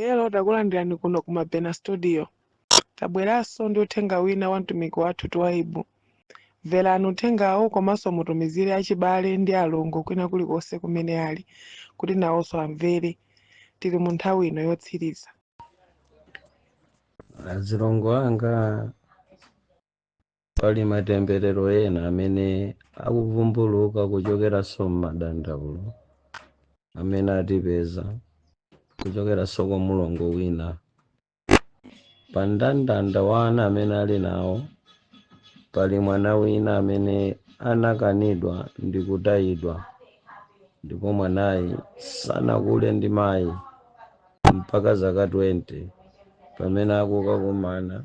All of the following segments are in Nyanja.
Hello, takulandirani kuno ku Mabena Studio. Tabweranso ndi uthenga wina wa mtumiki wathu Twaibu. Mverani uthengawo komanso mutumizire achibale ndi alongo kwina kulikonse kumene ali kuti nawonso amvere. Tili mu nthawi ino yotsiriza. Azilongo anga, pali matemberero ena amene akuvumbuluka kuchokeranso m'madandaulo amene atipeza kuchokeranso kwa mulongo wina. Pa mndandanda wa ana amene ali nawo, pali mwana wina amene anakanidwa ndi kutayidwa, ndipo mwanayi sanakule ndi mayi mpaka zaka 20. Pamene akukakumana,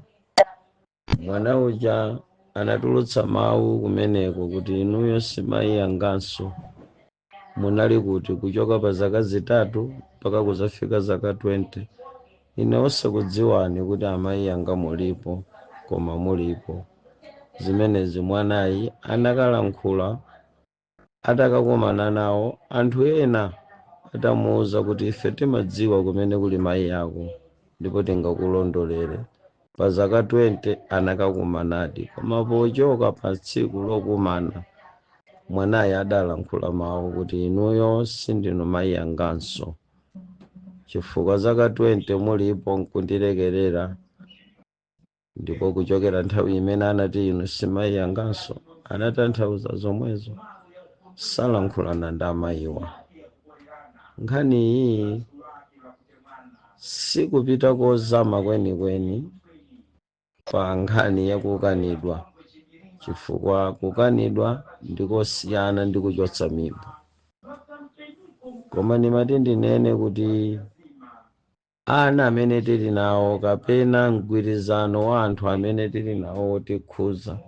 mwana uja anatulutsa mawu kumeneko kuti, "Inuyo si mayi anganso. Munali kuti kuchoka pa zaka 3 mpaka kuzafika zaka 20 ine osakudziwani kuti amayi anga mulipo, koma mulipo?" Zimenezi mwanayi anakalankhula atakakumana nawo anthu ena, atamuwuza kuti, "Ife timadziwa kumene kuli mayi ako ndipo tingakulondolere." Pa zaka 20 anakakumanadi, koma pochoka pa tsiku lokumana, mwanayi adalankhula mawu kuti, "Inuyo sindinu mayi anganso, chifukwa zaka 20 mulipo nkundilekerera." Ndipo kuchokera nthawi imene anati, "Inu si mayi anganso," anatanthauza zomwezo, salankhulana ndi amayiwa. Nkhani iyi sikupita kozama kwenikweni pa nkhani yakukanidwa, chifukwa kukanidwa ndikosiyana ndi kuchotsa mimba. Koma ndimati ndinene kuti ana amene tili nawo kapena mgwirizano wa anthu amene tili nawo wotikhuza,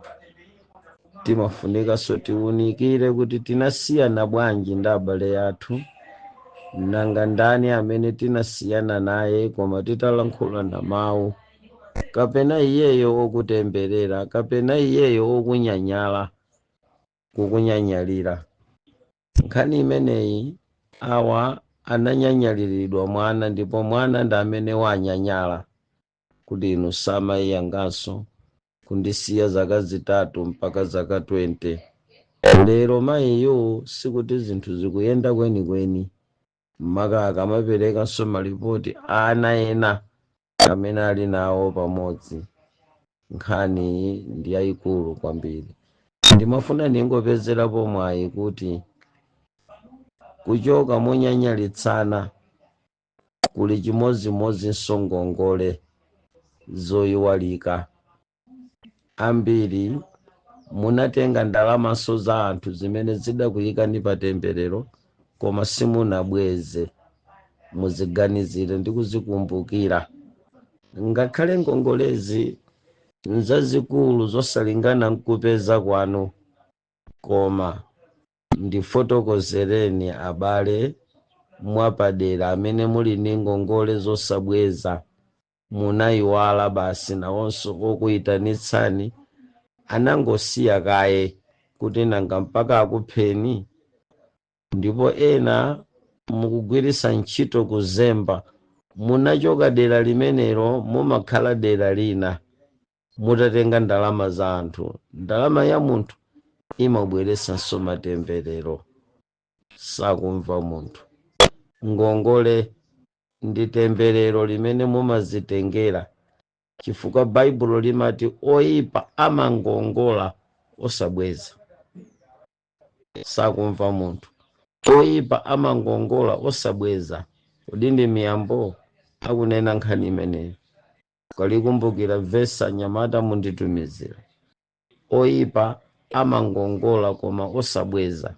timafunikanso tiwunikire kuti tinasiyana bwanji ndi abale athu. Nanga ndani amene tinasiyana naye koma titalankhulana mawu, kapena iyeyo okutemberera, kapena iyeyo okunyanyala, kukunyanyalira? Nkhani imeneyi, awa ananyanyaliridwa mwana, ndipo mwana ndi amene wanyanyala kuti, "Inu samayi yanganso, kundisiya zaka 3 mpaka zaka 20." Lero mayiyu sikuti zinthu zikuyenda kwenikweni, maka akamaperekanso malipoti ana ena amene ali nawo pamodzi. Nkhani ndi yayikulu kwambiri. Ndimafuna ndingopezerapo mwayi kuti kuchoka monyanyalitsana kuli chimodzimodzinso ngongole zoyiwalika. Ambiri munatenga ndalamanso za anthu zimene zidakuyikani pa temberero, koma simunabweze. Muziganizire ndi kuzikumbukira. Ngakhale ngongolezi nzazikulu zosalingana nkupeza kwanu, koma ndifotokozereni abale mwapadera amene muli ndi ngongole zosabweza, munayiwala basi, nawonso okuyitanitsani anangosiya kaye kuti nanga mpaka akupheni. Ndipo ena mukugwiritsa ntchito kuzemba, munachoka dera limenelo, mumakhala dera lina mutatenga ndalama za anthu. Ndalama ya munthu imabweretsanso matemberero. Sakumva munthu. Ngongole ndi temberero limene mumazitengera, chifukwa Baibulo limati oyipa amangongola osabweza. Sakumva munthu. Oyipa amangongola osabweza. Kodi ndi Miyambo akunena nkhani imeneyo? Kalikumbukira vesa, nyamata, munditumizira. Oyipa amangongola koma osabweza.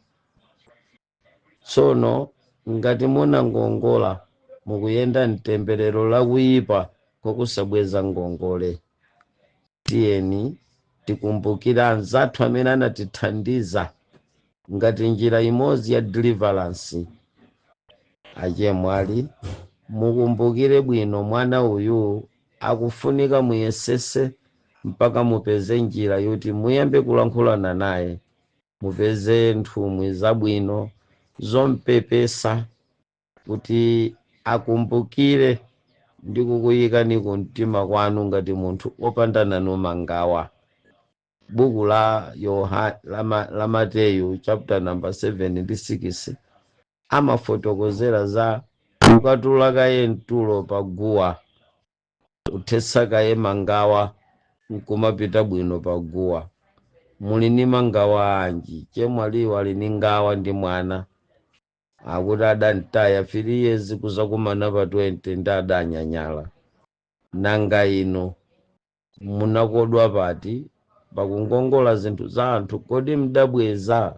Tsono ngati munangongola, mukuyenda mtemberero lakuyipa kwakusabweza ngongole. Tiyeni tikumbukire anzathu amene anatithandiza ngati njira imodzi ya deliverance. Achemwali, mukumbukire bwino, mwana uyu akufunika muyesese mpaka mupeze njira yoti muyambe kulankhulana naye, mupeze nthumwi zabwino zompepesa kuti akumbukire. Ndikukuyikani kumtima kwanu ngati munthu wopanda nanu mangawa. Buku la la Mateyu chapter number 7 ndi 6 amafotokozera za kukatula kaye mtulo pa guwa, kuthetsa kaye mangawa, nkumapita bwino pa guwa. Muli ni mangawa anji? Chemwaliwa ali ni ngawa ndi mwana, akuti adantaya 3 years, kuzakumana pa 20 ndi adanyanyala. Nanga ino munakodwa pati pakungongola zinthu za anthu? Kodi mdabweza?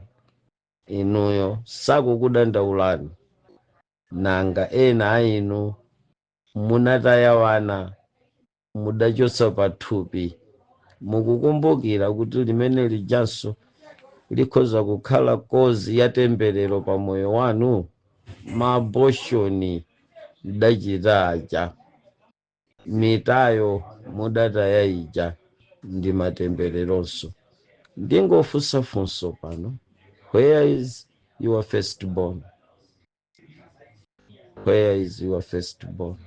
Inuyo sakukudandaulani. Nanga ena a inu munataya wana, mudachotsa pathupi, mukukumbukira kuti limene lijanso likhoza kukhala cause ya temberero pa moyo wanu? Ma abortion mdachita aja, mitayo mudataya ija ndi matembereronso. Ndingofunsa funso pano: where is your firstborn? Where is your firstborn?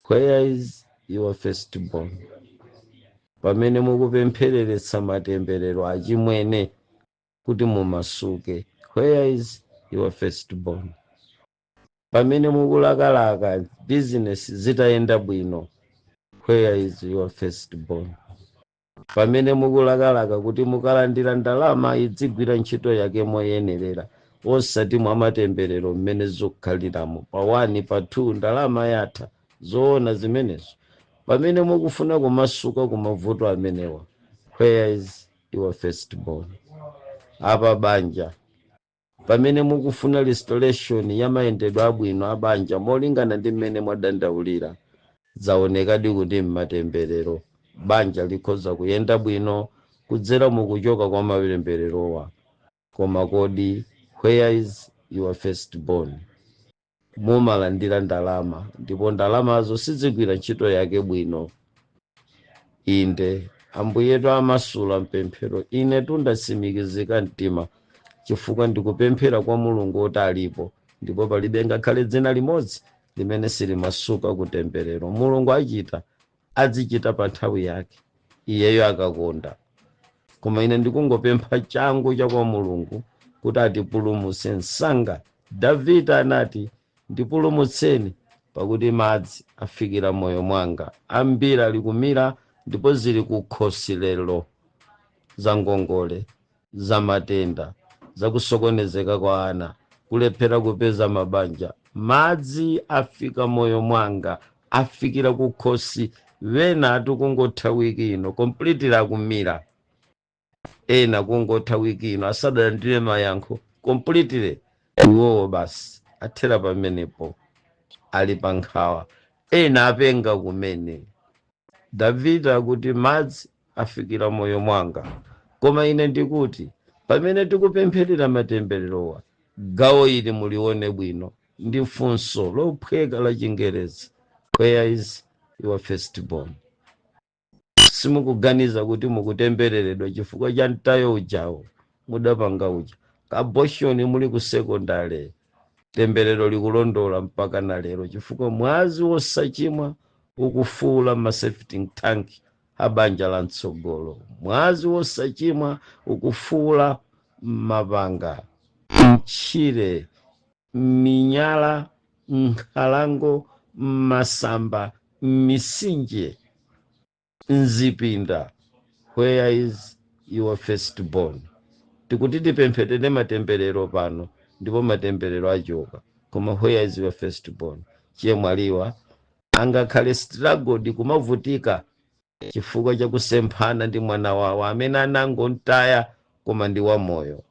Where is your firstborn? Pamene mukupemphereretsa matemberero achimwene kuti mumasuke, where is your firstborn? Pamene mukulakalaka bizinesi zitayenda bwino, where is your firstborn? Pamene mukulakalaka kuti mukalandira ndalama idzigwira ntchito yake moyenerera, osati mwa matemberero mmene zikukhaliramo, pa 1 pa 2 ndalama yatha, zoona zimenezo? Pamene mukufuna kumasuka ku mavuto amenewa, where is your firstborn? Apa banja, pamene mukufuna restoration ya mayendedwe abwino a banja molingana ndi mmene mwadandaulira, zaonekadi kuti mmatemberero banja likhoza kuyenda bwino kudzera mukuchoka kwa matembererowa. Koma kodi where is your firstborn? Mumalandira ndalama ndipo ndalamazo sizigwira ntchito yake bwino. Inde, Ambuyetu amasula mpemphero. Ine tundatsimikizika mtima chifukwa ndikupemphera kwa Mulungu oti alipo, ndipo palibe ngakhale dzina limodzi limene silimasuka kutemberero. Mulungu achita, azichita pa nthawi yake iyeyo akakonda. Koma ine ndikungopempha changu cha kwa Mulungu kuti atipulumutse msanga. Davide anati, "Ndipulumutseni, pakuti madzi afikira moyo mwanga." Ambiri ali kumira ndipo zili kukhosi lero, za ngongole, za matenda, zakusokonezeka kwa ana, kulephera kupeza mabanja. Madzi afika moyo mwanga, afikira kukhosi. Wena atikungotha wiki ino completely akumira, ena kungotha wiki ino asadalandire mayankho, completely iwowo basi athera pamenepo, ali pa nkhawa. Ena apenga kumene. Davide akuti, "Madzi afikira moyo mwanga." Koma ine ndikuti pamene tikupempherera matembererowa, gawo ili mulione bwino, ndi funso lophweka la Chingerezi: where is your firstborn? Simukuganiza kuti mukutembereredwa chifukwa cha mtayo ujawo mudapanga uja, ka abortion muli ku sekondale? Temberero likulondola mpaka na lero chifukwa mwazi wosachimwa ukufuula ma septic tank a banja la mtsogolo. Mwazi wosachimwa ukufuula m'mapanga, mtchire, m'minyala, m'nkhalango, m'masamba, m'misinje, mzipinda. Where is your firstborn? Tikuti tipempherere matemberero pano ndipo matemberero achoka, koma where is your firstborn? Chiyemwaliwa angakhale struggled, kumavutika chifukwa chakusemphana ndi mwana wawo amene anangontaya koma ndi wamoyo.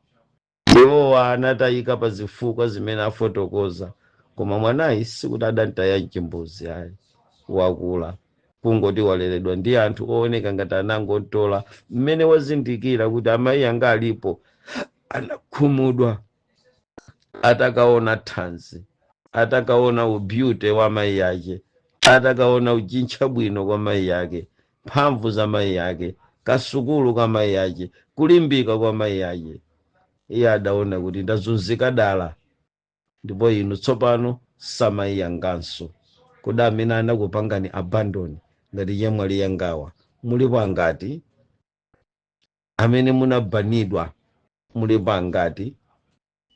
Iwowa anatayika pa zifukwa zimene afotokoza, koma mwanayi sikuti adantaya mchimbuzi ayi, wakula, kungoti waleredwa ndi anthu ooneka ngati anangotola. Mmene wazindikira kuti amayi anga alipo, anakhumudwa atakaona thanzi, atakaona u beauty wa mayi ake, atakaona uchintcha bwino kwa mayi ake, mphamvu za mayi ake, kasukulu ka mayi ake, kulimbika kwa mayi ake. Iye adaona kuti ndazunzika dala, ndipo inu tsopano samayi yanganso. Kodi amene anakupangani abandon ngati chemwali yangawa mulipo angati? Amene munabanidwa mulipo angati?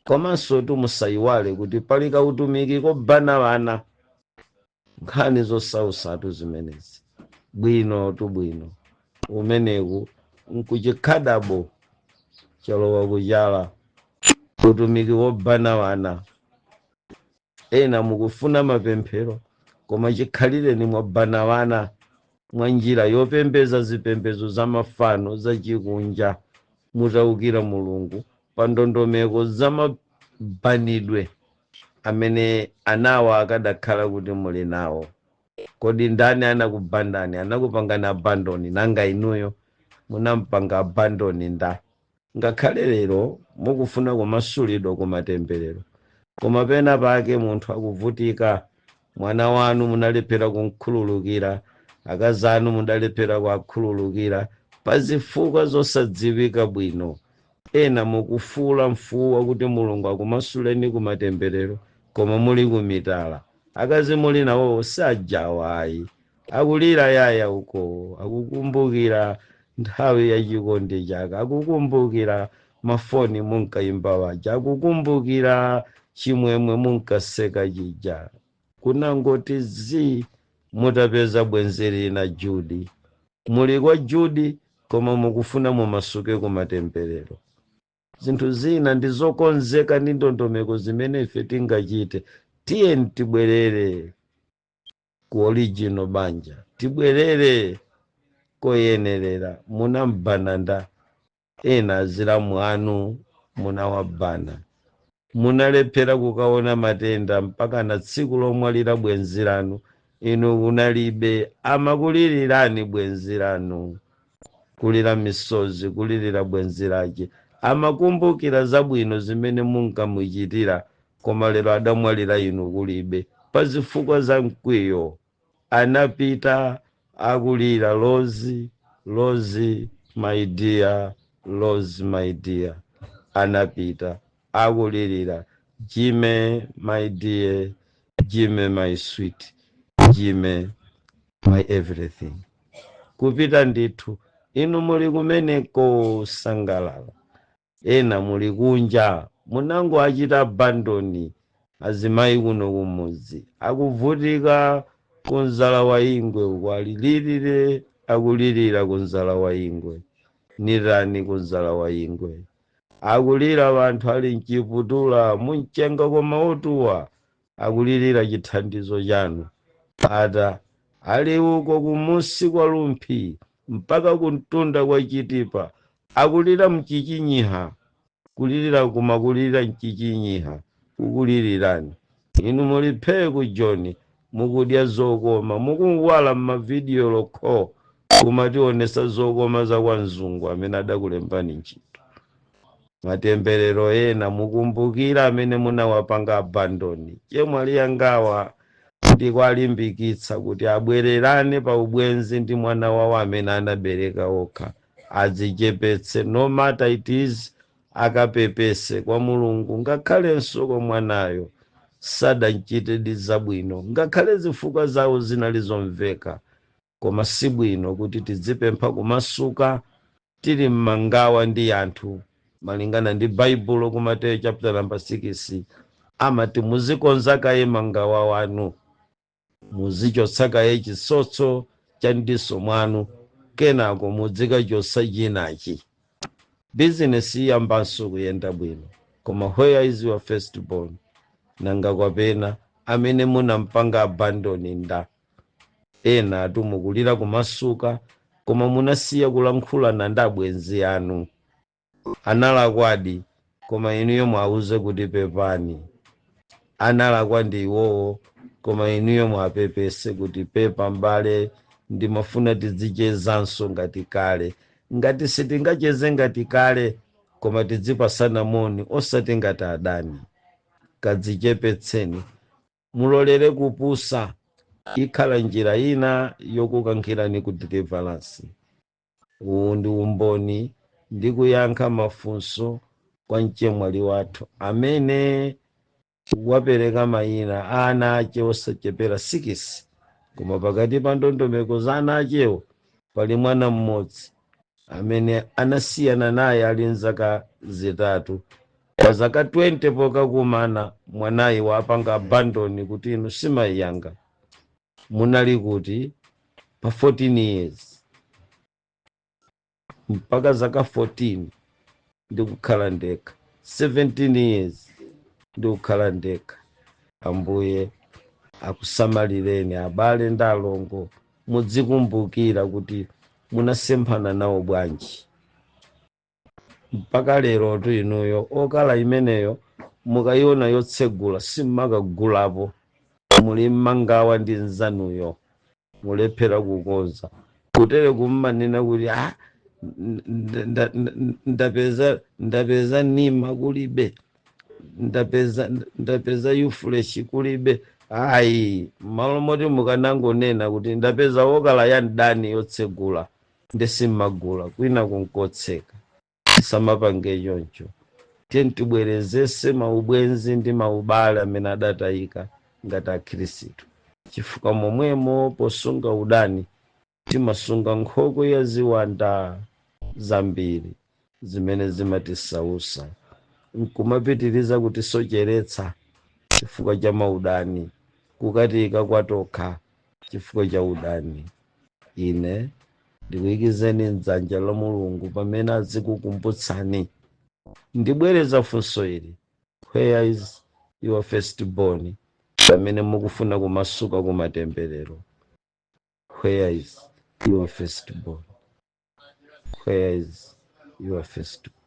Komanso tumusayiwale kuti pali kautumiki kobana vana. Nkhani zosausatu zimenezi. Bwino tu bwino umeneku nkuchikhadabo chalowa kuchala, utumiki wobana vana. Ena mukufuna mapemphero, koma chikhalireni mwabana vana mwa njira yopembeza zipembedzo za mafano zachikunja, mutawukira Mulungu pa ndondomeko za mabanidwe amene anawa akadakhala kuti muli nawo. Kodi ndani anakubandani, anakupangani abandon? Nanga inuyo munampanga abandon nda? Ngakhale lero mukufuna kumasulidwa kumatemberero, koma pena pake munthu akuvutika. Mwana wanu munalephera kumkhululukira, akazi anu mudalephera kuwakhululukira pa zifukwa zosadziwika bwino. Ena mukufuula mfuwa kuti Mulungu akumasuleni kumatemberero, koma muli kumitala. Akazi muli nawo sajawa ayi, akulira yaya uko, akukumbukira nthawi ya chikondi chake, akukumbukira mafoni munkayimba waja, akukumbukira chimwemwe munkaseka chija. Kunangoti zi, mutapeza bwenzi lina, Judi. Muli kwa Judi, koma mukufuna mumasuke kumatemberero. Zinthu zina ndi zokonzeka ndi ndondomeko zimene ife tingachite. Tiyeni tibwerere ku original banja, tibwerere koyenerera. Munambananda ena, azilamu anu munawabana, munalephera kukaona matenda mpaka na tsiku lomwalira bwenzi lanu inu kunalibe. Amakulilirani bwenzi lanu, kulira misozi, kulirira bwenzi lake, amakumbukira zabwino zimene munkamuchitira, koma lero adamwalira inu kulibe. Pa zifukwa za mkwiyo anapita akulira, "Rose, Rose, my dear Rose, my dear." Anapita akulirira, "Jime, my dear Jime, my sweet Jime, my everything." Kupita ndithu, inu muli kumeneko sangalala, ena muli kunja munango achita abandon. Azimayi kuno kumudzi akuvutika kunzala wa ingwe uko, alilirire, akulirira kunzala wa ingwe, nirani kunzala wa ingwe, akulira. Vanthu ali mchiputula mumchenga koma otuwa, akulirira chithandizo chanu. Ata ali uko kumusi kwa Rumphi mpaka kumtunda kwa Chitipa, akulira mchichinyiha, kulirira kuma kulirira mchichinyiha, kukulilirani. Inu muli phee ku Joni, mukudya zokoma, mukuwala mmavidiyo lokho, kumationesa zokoma za kwa mzungu amene adakulembani ntchito. Matemberero ena mukumbukira amene munawapanga abandon. Chemwali yangawa ndikualimbikitsa kuti abwererane pa ubwenzi ndi mwana wawo amene anabereka okha, adzichepetse, no matter it is, akapepese kwa Mulungu ngakhalenso kwa mwanayo. Sadanchitedi zabwino, ngakhale zifukwa zawo zinali zomveka, koma sibwino kuti tidzipempha kumasuka tili mmangawa ndi anthu. Malingana ndi Baibulo ku Mateyu chapter number 6, amati muzikonza kaye mangawa wanu, muzichotsa kaye chisotso cha m'diso mwanu, kenako muzikachotsa chinachi. Bizinesi iyambanso kuyenda bwino. Koma where is your first born? Nanga kwapena amene munampanga abandon nda? Ena atumukulira kumasuka, koma munasiya kulankhulana ndi abwenzi anu. Analakwadi, koma inuyo mwauze kuti pepani. Analakwa ndi iwowo, koma inuyo mwapepese kuti pepa mbale, ndimafuna tidzichezanso ngati kale. Ngati sitingacheze ngati kale, koma tidzipasana moni, osati ngati adani. Kadzichepetseni, mulolere kupusa, ikhala njira ina yokukankhirani ku deliverance. Uwu ndi umboni ndi kuyankha mafunso kwa mchemwali wathu amene Wapereka mayina a ana ake osachepera 6, koma pakati pa ndondomeko za ana akewo pali mwana mmodzi amene anasiyana naye ali nzaka 3. Pa zaka 20 pokakumana, mwanayi wapanga abandon kuti inu simayi yanga, munali kuti pa 14 years? Mpaka zaka 14 ndikukhala ndekha, 17 years ndikukhala ndekha. Ambuye akusamalireni, abale ndi alongo. Mudzikumbukira kuti munasemphana nawo bwanji. Mpaka lero tu inuyo okala imeneyo mukayiona yotsegula simmakagulapo. Muli mmangawa ndi nzanuyo, mulephera kukonza. Kutere kummanena kuti ah, ndapeza nima kulibe, ndapeza ufresh kulibe. Ayi, malo moti mukanangonena kuti ndapeza wokala ya mdani yotsegula, ndisimmagula, kwina kunkotseka. Samapange choncho. Tiye tibwerezese maubwenzi ndi maubale amene adatayika ngati Akhristu, chifukwa momwemo posunga udani timasunga nkhokwe ya ziwanda zambiri zimene zimatisausa nkumapitiriza kutisocheretsa chifukwa cha maudani, kukatika kwatokha chifukwa cha udani. Ine ndikuyikizeni mdzanja la Mulungu pamene azikukumbutsani. Ndibwereza funso ili: where is your firstborn? Pamene mukufuna kumasuka kumatemberero, where is your firstborn? Where is your firstborn?